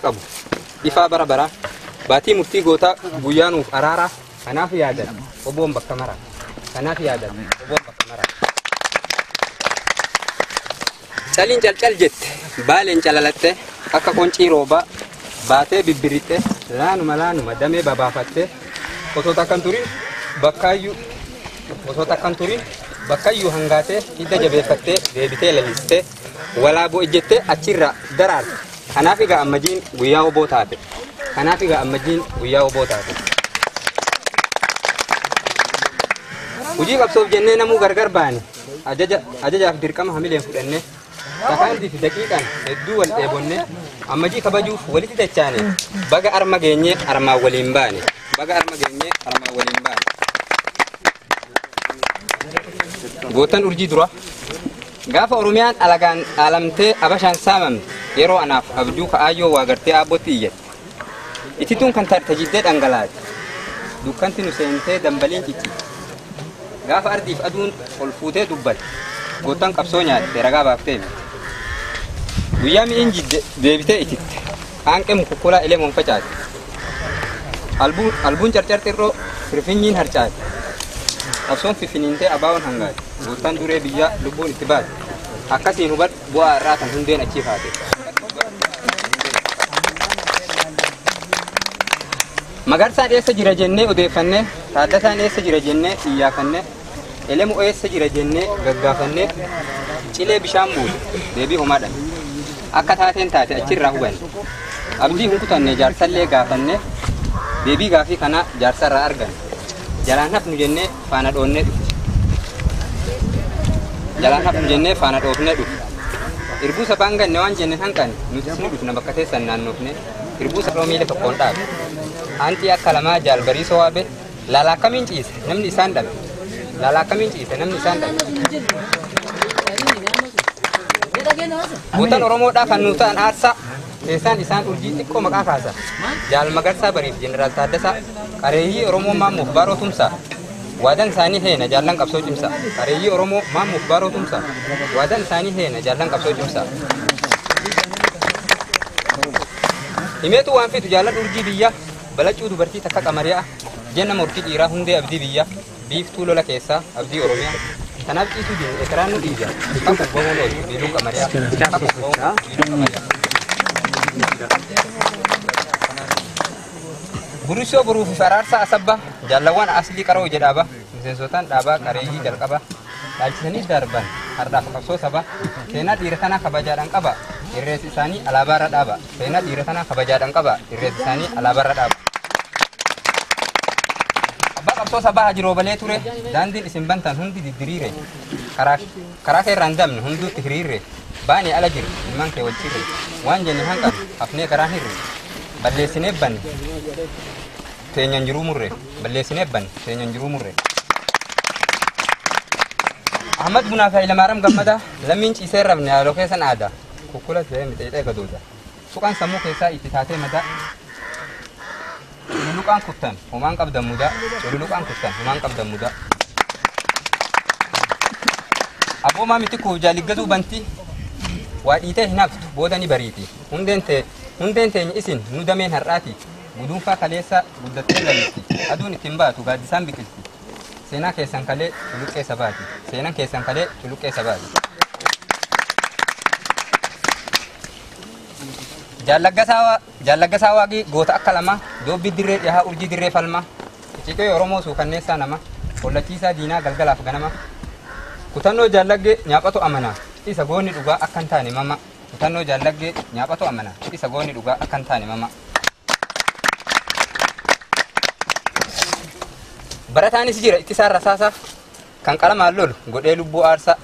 Qabu ifaa bara baraa baatii murtii gootaa guyyaa nuuf araaraa kanaaf yaadan oboon bakka maraa kanaaf yaadan oboon bakka maraa. Caliin calcal jette baaleen calalatte akka qoncii roobaa baatee bibbiritte laanuma laanuma damee babaafatte osoo takkan turin bakkaayyuu osoo takkan turin bakkayyuu hangaatee hidda jabeeffattee deebitee lalistee walaaboo ejjettee achirra daraarte. Kanaaf egaa ammajiin guyyaa oboo taate. Kanaaf egaa ammajiin guyyaa oboo taate. Hojii qabsoof jennee namuu gargar baane ajaja ajajaaf dirqama hamileen fudhannee sakaandii fi daqiiqaan hedduu wal dheebonne ammajii kabajuuf walitti dachaane baga arma geenyee armaan waliin baane baga arma geenyee armaan waliin baane. Gootan urjii dura gaafa Oromiyaan alagaan dhaalamtee abashaan saamamte yeroo anaaf abjuu ka'aayyoo waa gartee aabbootti iyyatte. Itituun kan tajiddee dhangalaate dukkanti nu seentee dambaliin cicciite. Gaafa ardiif aduun ol fuutee dubbatte gootan qabsoo nyaatte ragaa baaftee miti. Guyyaa mi'iin jidde deebitee ititte qaanqee mukukkulaa elemoon facaate. Albuun carcar xirroo firfinyiin harcaate. Qabsoon fifiniintee abaawoon hangaate. Gootaan duree biyyaa lubbuun itti baate. Akkasiin hubadhu bu'aa irraa kan hundeen achii kaate. Magarsaan eessa jira jennee odeeffannee, Taaddasaan eessa jira jennee iyyaafannee, Elemu eessa jira jennee gaggaafannee, cilee bishaan buuse deebii homaa dhabne. Akka taateen taate achirraa hubanne. Abdii hin kutanne jaarsallee gaafannee, deebii gaafii kanaa jaarsarraa arganne. Jalaan hafnu jennee faana dhoonnee dhufne. Jalaan hafnu jennee faana dhoofnee dhufne. Irbuu sabaan ganne waan jenne hanqanne nutis ni dhufna bakka teessan naannoofne. Irbuu sabaa miila tokkoon dhaabe. Aantii akka lamaa jaal bariisoo waabe laalaa akkamiin ciise namni isaan dhabe. Laalaa akkamiin ciise namni isaan dhabe. Gootan Oromoodhaa kan nuu ta'an aarsaa keessaan isaan urjii xiqqoo maqaa kaasa. Jaal Magarsaa Bariif Jeneraal Taaddasaa qareeyyii Oromoo maammuuf baaroo tumsaa. Waadaan isaanii heena jaallan qabsoo cimsaa. Qareeyyii Oromoo maammuuf baaroo tumsaa. Waadaan isaanii heena jaallan qabsoo cimsaa. Himeetu waan fitu jaallan urjii biyyaa balaccuu dubartii takka qamariyaa jenna morkii dhiiraa hundee abdii biyyaa biiftuu lola keessaa abdii Oromiyaa. Kanaaf ciisuu diin ekeraan nu dhiiga. Akka bahuun oolchu biiluu qamariyaa. Akka bahuun biiluu qamariyaa. Gurisoo boruu fi araarsaa asabba jaallawwan aslii qaroo jedhaaba miseensotaan dhaabaa qareeyyii jalqaba dhaalchisanii darban har'aaf qabsoo saba seenaa dhiira tanaa kabajaadhaan qaba irreessi isaanii alaabaarra dhaaba seenaa dhiira tanaa kabajaadhaan qaba irreessi isaanii alaabaarra dhaaba. Abbaa qabsoo sabaa hajiroo balee ture daandiin isin bantan hundi diddiriire karaa keerraan dabne hunduutti hiriirre baanee ala jirre ilmaan kee wal cirre waan jenne hanqan hafnee karaan hirre balleessinee banne teenyan jiruu murre balleessinee banne teenyan jiruu murre. Ahmad Bunaa fi Hayilamaariyaam Gammadaa lammiin ciisee rabne haaloo keessan aadaa kukkula ta'ee mixeexee gadooda. Suqaan sammuu keessaa itti taatee madaa cululuqaan kuttan homaan qabdan mudaa cululuqaan kuttan homaan qabdan mudaa. Abboomaa miti kuuf jaaliggatuu bantii waa dhiitee hin haftu booda ni bariiti. Hundeen teenya isin nu dameen har'aati. Guduunfaa kaleessa guddattee lalisti. Aduun ittiin baatu gaaddisaan biqilti. Seenaa keessan kalee culuqqee sabaati. Seenaan keessan kalee culuqqee sabaati. Jaallaggasaa waaqii goota akka lama doobbii dirree dhihaa urjii dirree falma. Iciqee Oromoo suukanneessaa nama hollachiisaa diinaa galgalaaf ganama. Kutannoo jaallaggee nyaaphatu amana isa goonni dhugaa akka hin taane mama. Kutannoo jaallaggee nyaaphatu amana isa goonni dhugaa akka hin taane mama. Barataanis jira ittisaan rasaasaa kan qalamaan lolu godhee lubbuu aarsaa